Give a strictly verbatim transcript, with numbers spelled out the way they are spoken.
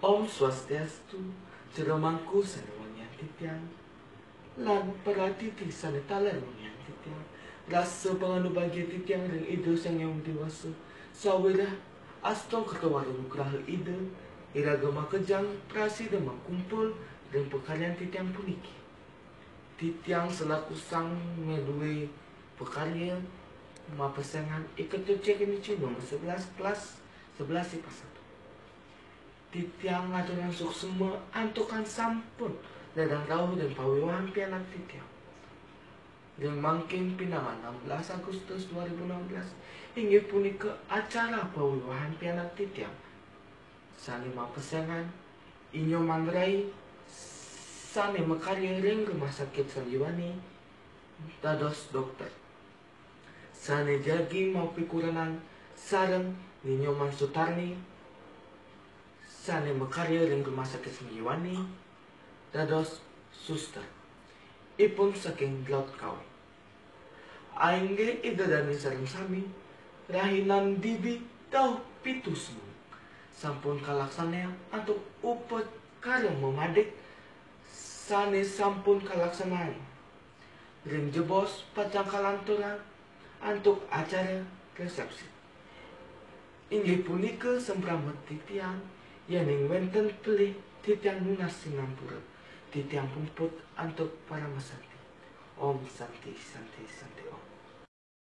Om Swastiastu, jero mangku sane wangian titiang, lan para titi sane taler wangian titiang, rasa panganu bagia titiang ring Ida Sang Hyang Widhi Wasa, sawireh astungkara wara nugraha Ida, iraga makejang prasida makumpul ring pakaryan titiang puniki. Titiang selaku sang melue pakarya mapesengan Iketut C K N C nomor sebelas, kelas sebelas I P A satu. Titiang ngaturang suksma antukan sampun ledang rauh ring pawiwahan pianak titiang. Ring mangkin pinama enam belas Agustus dua ribu enam belas, inggih punika acara pawiwahan pianak titiang. Sane mapesengan I Nyoman Rai, sane makarya ring Rumah Sakit Sanjiwani dados dokter. Sane jagi mapikurenan sareng Ni Nyoman Sutarni, sane makarya ring Rumah Sakit Sanjiwani dados suster. Ipun saking Laut Kawe. Inggih Ida dane sareng sami, rahinan dibi dauh pitu semeng sampun kalaksanayang antuk upakara mamadik sane sampun kalaksanayang. Ring jebos pacang kalanturang antuk acara resepsi. Inggih punika samprama titiang, yening wenten pelih titiang nunas sinampura, titiang puput antuk paramasanti. Om Santi, Santi, Santi Om.